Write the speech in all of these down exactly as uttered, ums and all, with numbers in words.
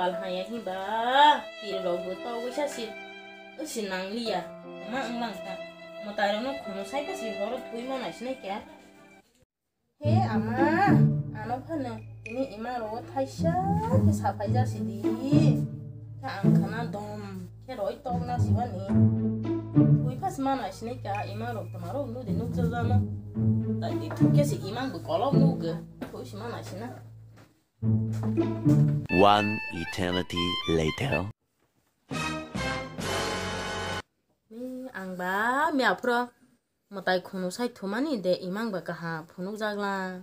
Al haya hiba, tiri rok bo to wisa si, si nang liya. Ma ang lang ta. Mo tai rok no khono sai ta si horo thui ma nai sinai kya. He ama, ano phano tini ima rogo thaisa khe saphai jasidi. Khe ang khana dom khe roi tokna sibani. Twi phas mana sinai ka ima rok tama rok nudi nukjajano. Tai di thuk khe si imang bo kolok nugo. Twi si mana sina. One eternity later. Ni ang ba mi aphro. Mwtai khunu sai thumani de imang ba kaha phunuk jagla.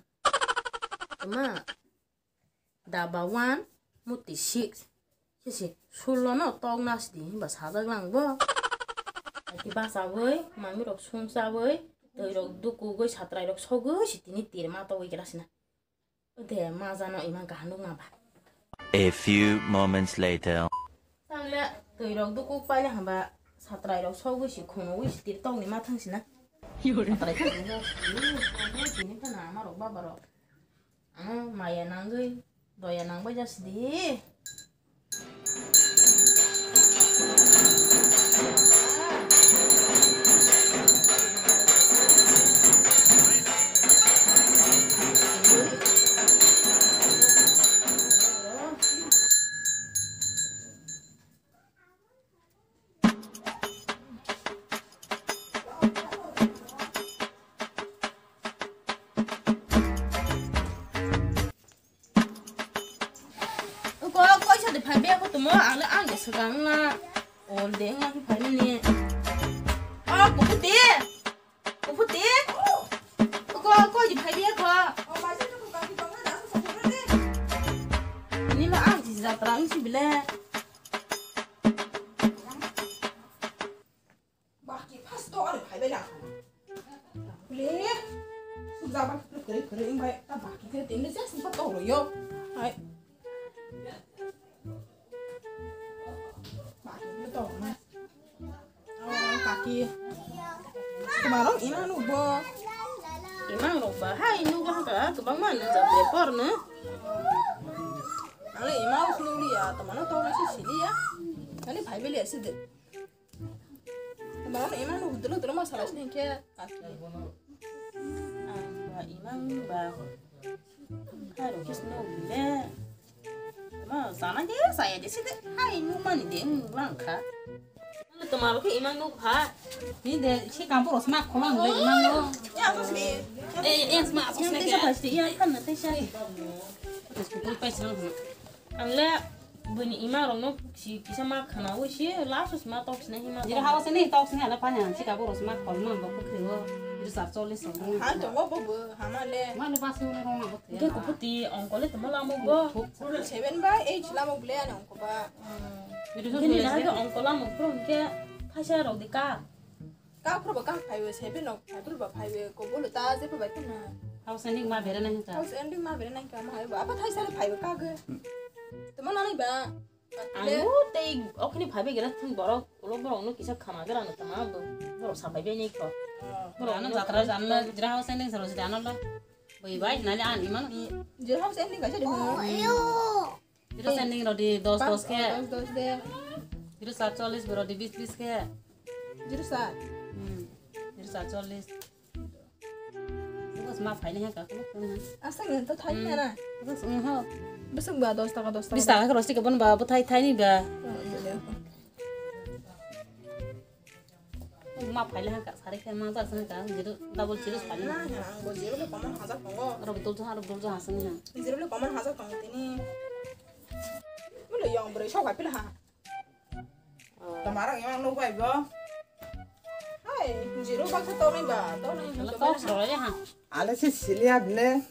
Tuma daba one muti six. Sisi sullo no tok nasdi himba sajak lang bo. Ati basa bai mami rok sung sa bai twi rok duku gai satrai rok sogwi si tini tir ma togwi kela sina. Ode ma jano imang kaha nukma ba. A few moments later. Tangle twi rok dukuk paile hamba satrai rok sogwi si khunugwi si tir tokni ma thang sina. Satrai thang sina. Tini phano ama rok baba rok. Ano maya nangwi doya nangbai jasidi. Ko koi sa de phai be ko tumo ang le ang de swkang na ol de nga ki phai ni. O ko puti. Ko puti. Ko koi di phai be ko. Ni lo ang ji jatra ang si bile. Baki first to are phai bai lang. Le. Suk jaba kre kre kre ing bai ta baki kre tin le jas pa to ro yo. Hai. Baki kre to na. Oh, kaki. Kemarin ina nu bo. Imang rok ba hai nu ba ka kebang ma nu ja be por nu. Ale imang nu ya, teman to na si sili ya. Kali phai bai le si de. Bang emang nu dulu dulu masalah sini ke kaki. Ang ba imang ba. Hai ro kis no bile. Ma sana ke saya de sini. Hai nu mani de lang kha. Lu to malu ke imang nu kha. Ni de si kampur osma kholang le imang nu. Ya aku sini. Eh, eh, sma aku sini. Yang tesa pasti ya kan na tesa. Terus pukul pas lang. Ang le bini ima rok no si kisa ma khana wi si last ma tok sina hima. Jira hawa sini tok sini ala pani ang chika boro sima kol ma bo kukri wo. Jira sar choli so. Han tongo bo bo hama le. Ma le basu ne rong ma bo. Ke kuputi ongkole tamo lamo bo. Seven ba eight lamo ble ana ongko ba. Ke ni na ke ongko lamo pro ke thaisa rok de ka. Kak phuru ba kak phaiwi seven rok phai phuru ba phaiwi ko bolo ta je phai bai phana. House ending ma bere nai ka. House ending ma bere nai ka ma hai ba apa thai sale phaiwi kak. Tama nani ba. Ang tei okhini phaiwi gira thung borok ulo borok no kisa khama gira no tama bo borok sapai bai nai ko. Borok ano jatra janna jira house ending salo jira ano lo. Bai bai nani an iman. Jira house ending kaisa de. Zero sending rodi dos dos ke. Dos dos de. Zero satchollis bo rodi bis bis ke. Zero sat. Hmm. Zero satchollis. Bos ma phaini ha ka ko. Asa ngen to thai na. Bos um ho. Besok ba dos taka dos taka. Bis taka rosti ke bon ba bo thai thai ni ba. Ma phaile hangka sari khe ma jak sangka zero double zero sari. Na, na, ang bo zero le common hajar tongo. Aro duljo ha, aro duljo ha sani ha. Zero le common hajar tongo tini. Mule yong bwrwi sok bai pila ha. Tomaro yang nuk bai bo. Hai, zero baksa tongnai ba, tongnai. Ala tok soro le ha. Ale si silia bile.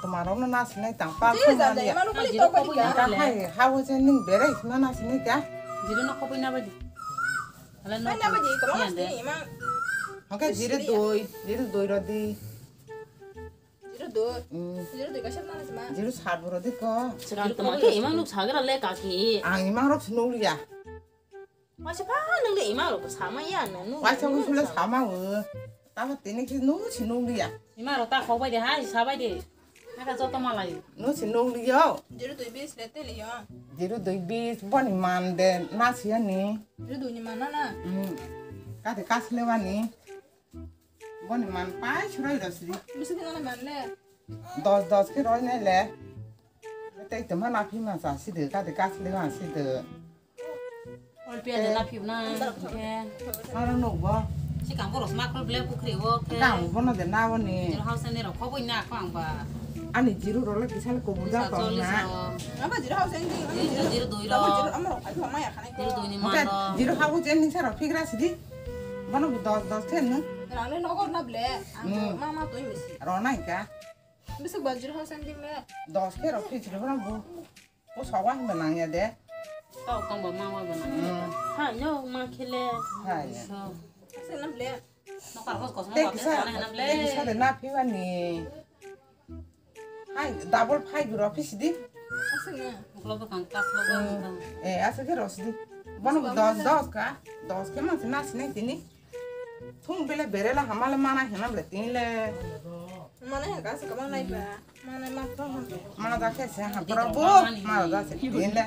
Tomarokno nasinai tang pa. Jero jani imano khali tok badi ka. Hai, hawo je ning berai sima nasinai ka. Jero no khoboi na badi. Ale no. Hai na badi, kama mas ni ima. Hake jero doi, jero doi rodi. Jero doi. Jero doi kasar na sima. Jero sat rodi ko. Sekarang teman ke imang nuk sagra le kaki. Ang imang rok sinuk ya. Masa pa nang de ima rok sama ya na nu. Waisa wisula sama o. Tama tini ki nu sinung dia. Ima rok ta khok bai de hai sa bai de. Aka joto malai. No si nung liyo. Jiru dui bis le te liyo. Jiru dui bis boni man de na siya ni. Jiru dui ni man na na. Hmm. Kati kas lewa ni. Boni man pai suroi do si. Bisi kena na man le. Dos dos ke roi ne le. Te te mana phi ma sa si de kati kas lewa si de. Ol pia de na phi na ke. Maro no bo. Si kang boros ma kol ble pukri wo ke. Kang bo no de na bo ni. Jero house ni ro khoboi na kang ba. Ani jiru ro le kisal ko buja to na. Aba jiru house ni. Jiru jiru doi ro. Aba jiru amro ai ma ya khana ko. Jiru doi ni ma ro. Jiru house ni saro phigra si di. Bono dos dos the no. Rang le nogor na ble. Ang ma ma toi misi. Ro na ka. Bisik ba jiru house ni me. Dos the ro phigra bono bo. O sawa hinba nangya de. Kau kang ba ma wa ba nangya. Hmm. Ha, no, ma khele. Ha, ya. So. Ase nam le. No kar hos kos ma Te wa kisa, sana nam le. Te kisa de na phiwa ni. Hai, double phai guro phi sidi. Ase na. Muklo ba kang kas lo ba Hmm. kang. Eh, ase ke ro sidi. Bono Ase dos, ba dos ka. Dos ke ma se na sine tini. Thung bele berela hamale mana hena bele tinle. Mana hena kasi kamang nai ba. Mana ma thong hon. Mana da ke se ha bro bo. Mana da se tinle.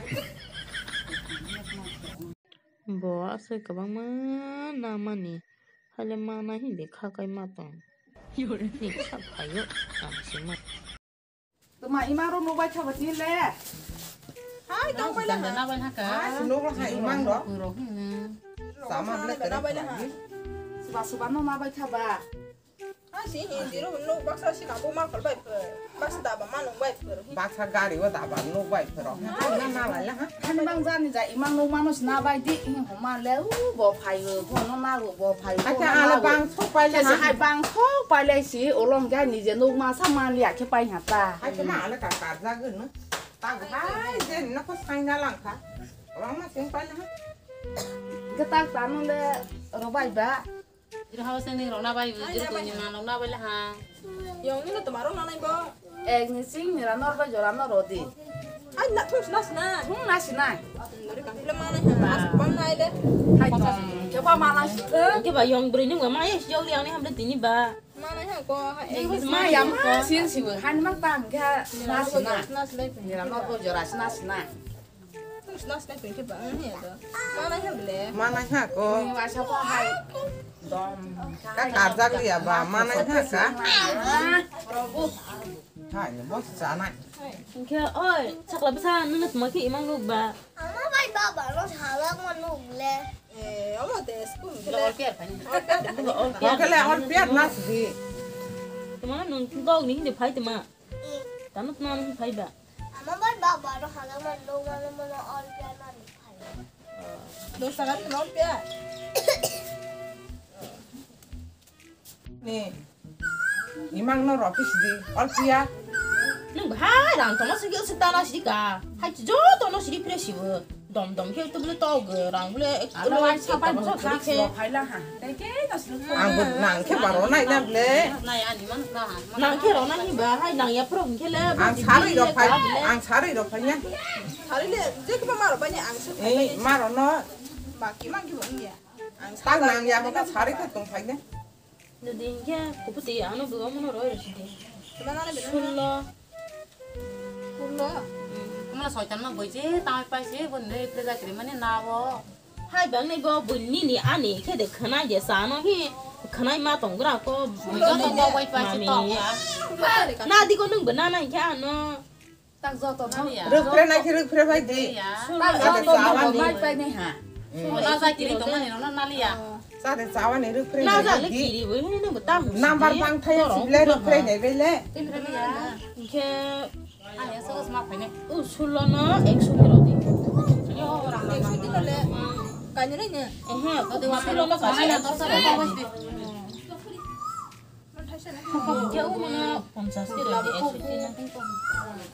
Bo ase kabang ma na mani. Hale mana hi de kha kai ma tong. Ni kha phayo. Ang se ma. Tuma imang rok nukbai thaba tini le. Hai, tong pai le ha. Na bai ha ka. Hai, si nuk rok hai imang rok. Puro hini. Sama ble tere bai le ha. Suba suba no ma bai thaba. Hai, si hindi ro nuk baksa si kabu ma khol bai pur. Baksa daba ma nuk bai pur. Baksa gari o daba nuk bai pur. Hai, na na bai le ha. Hani bang jani ja imang nuk mano sina bai di, ing homa le, u, bo phai o, bo no na ro, bo phai o, Acha, bo no ala na ro. Bang sok pai le Khe se ha. Hai bang sok pai le si, olong ja ni je nuk ma sa man ya khe pai ha ta. Hai khe ma ala ka kar ja gun no. Ta hai je no ko sai na lang kha. Olong ma sing pai le ha. Ge tak ta no le ro bai ba. Jiro hao seni rona bai, jiro doni ma rona bai le ha. Yong ni no tomaro nanai bo. Ek ni sing ni ra nor bai jora nor rodi. Ai na thung sna sna. Thung na sinai. Nori kam le mana ha. As bang nai le. Hai to. Ke ba mana si. Ke ba yong bri ni ma ye si yong yang ni ham le tini ba. Mana ha ko ha. Ni ek ni ma sing ya ko. Ma sin si bo. Han ma tang ga na sna. Sna sna. Ni ra nor bai jora sna sna. Sna sna pin ke ba, eh, ya to. Mana ha ble? Mana ha ko? Ni wa sa pa hai. Dom. Ka karjak liya ba, mana ha ka? Probu. Hai, ni bo sana. Ke, oi, chakla bisa nunut maki imang nuk ba. Ama bai baba no salak ma nuk le. Eh, ama te school ke. Lo ol piar pani. Ol piar pani. Lo ol piar. Lo ke le ol piar na sidi. Tuma nung gog ni hindi phai tuma. Tama tuma nung phai ba. Ama bai baba no hala man lo mano mano ol piar mano phai. Dos taka tuma ol piar. Ni. Imang no ropis di ol piar. Nung bahai rang tono sigi usi tana sigi ka. Hai joto no sigi fresh ibu. Dom dom khe tubule tog rang bule. Ano ai sapai bujak thak se. Phaila ha. Tei ke no sulu. Ang bo nang khe baro nai na ble. Nai ani man na ha. Nang khe rona hi ba hai nang ya pro khe le. Ang sarui rok phai. Ang sarui rok phai ya. Sarui le je khe ma ro ba ni ang se. Ei ma ro no. Ba ki mang ki bo ya. Ang tak nang ya ko ka sarui khe tong phai ne. Nodi hingke kuphuti ano bo omono roi roi sidi. Sullo. Sullo? Hmm. Kamala soitan ma boi je tamai pai se bo nei pele jakri mani na bo. Hai bang nei bo boi nini ani khe de khanai je sa no hi khanai ma tong gra ko. Sullo ni bo bai pai se tong ya. Na di ko nung bo na nai khe ano. Tak joto no. Rwkpre nai khe rwkpre bai di. Tak joto no mai pai nai ha. Ola jai tini tongmani rok no naliya. Sade chawa ni rwkpre nai bai di. Number bang thaya sible rwkpre nai bele. Hingke ani asok sma phaine. U sullo no ekso ni rodi. Yo rang ekso ni role. Kani rene. Ehe, sullo no kani rene. Hingke o mano ponchas kilo de ekso kilo.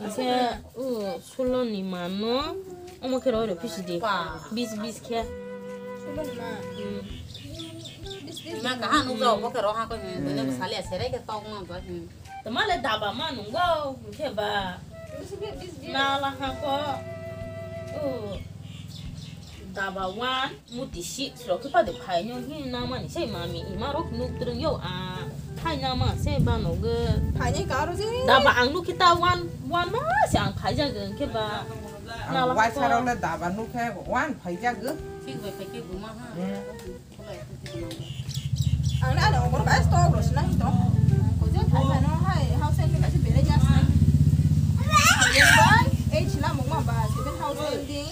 Hingke o sullo ni mano omo khe roi roi pisi di. Bis bis khe. Sullo ni ma. Hmm. Bis bis. Ma kaha nukjao bo khe roha ko hin. Hmm. Bini bwsali ya serai khe tok ma ba hin. Tama le daba ma nungo hingke ba. Bis bis bis bis. Na la ha ko. O. Daba one, muti six rok khe pade phaino hi namani se mami ima rok nuk twrwng yo a. Phai nama se banogo. Phaini karo je. Daba ang nuk kita one, one ma se ang phaijago hwnkhe ba. Ang waisa rok le daba nuk khe one phaijago. Thik bai phai khe buma ha. Hmm. Ang na ano bor guys to bro sina hito. Ko je thai mano hai house ending kasi bere jas na. Bai eight sila mukma ba seven house ending.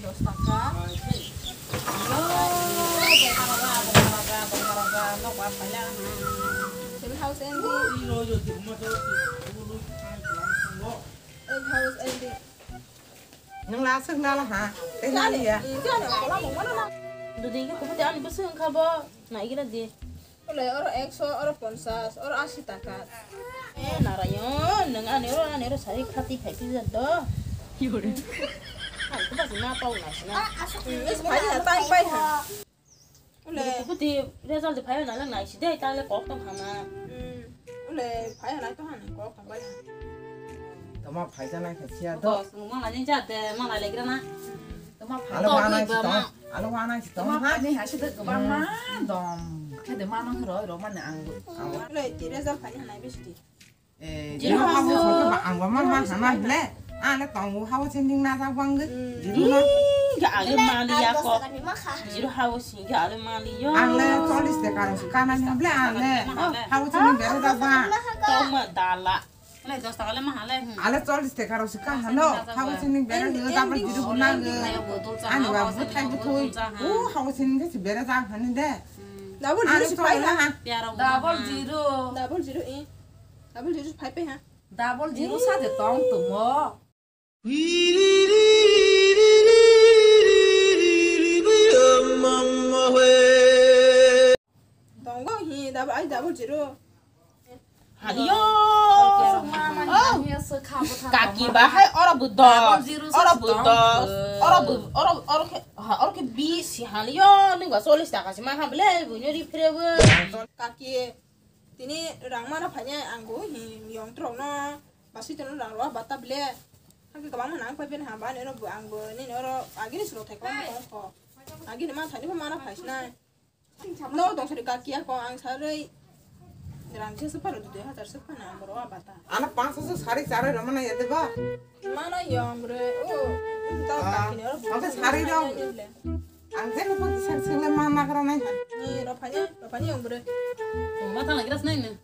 Dos taka. Seven house ending. Eight house ending. Nwng la swk nala ha? Tei nali ya. Duding ke kubuti ani bwswk wngkha bo. Naigira di. Ule oro ekso, oro ponchas, oro asi taka. Eh, Narayon, nwng ani oro, ani oro sari khati khai pijak do. Yore. Ang kubuti ma pau na sina. Is phai na tai pai ha. Ule. Kubuti result phai na lang nai si dei, ta le kok tong khana. Hmm. Ule phai na to han kok tong bai. Toma phai ja nai kha sia do. Boss, mo ma ni ja de, ma lai le gra na. Toma phai. Alo wa nai si tong. Alo wa nai si tong. Toma phai ni ha si de ba ma dom. Khe de ma no ro ro ma ne ang. Ule ti result phai na nai bisi. Eh, jiro hawo songke ba ang ba man ma hana ble. Ane tongo hawo sending na jak bang de. Jiro na. Ga ale mali ya ko. Jiro hawo sing ga ale mali yo. Ang le chollis de karo su kana ni ble ang le. Hawo sending bere jak ba. Toma dala. Ale dos taka le ma hale. Ale chollis de karo su ka hano. Hawo sending bere jak ba jiro na. Ani ba bu thai bu thui. O hawo sending ke bere jak hani de. Double zero si pai ha. Double zero. Double zero i. Double zero phai pe ha. Double zero sa de tong tumo. Tongo hi double, ai double zero. Haliyo. Kaki bahai oro bu dos. Oro bu dos. Oro bu, oro, oro ke, ha, oro ke bis si haliyo. Nungba chollis taka si ma ha bele, bu nyori phrebu. Kaki. Tini rang mana phanya ang bo hi yong trok no basi tono rang ro bata ble. Hake kabang mana ang pai ben ha ba nero bo ang bo nini oro agini suro thai kabang tong kho. Agini ma thani mana phai sinai. No dong sari kakia ko ang sarai rang je separo dui hajar sepana ang ro bata. Ana panch so sari charai ro mana yade ba. Mana yong bre. O ta kakini oro. Ang sari ro. Ang jeni pagi sang sing le ma nagra nai ha. Ni ro phanya, ro phanya ong bre. Ong ma thang lagi ras nai ne.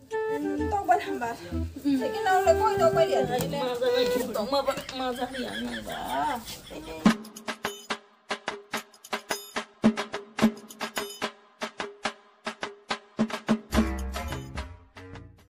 Tok ban hamba. Sekin nang le koi tok koi dia. Tok ma ba ma ja ya ni ba.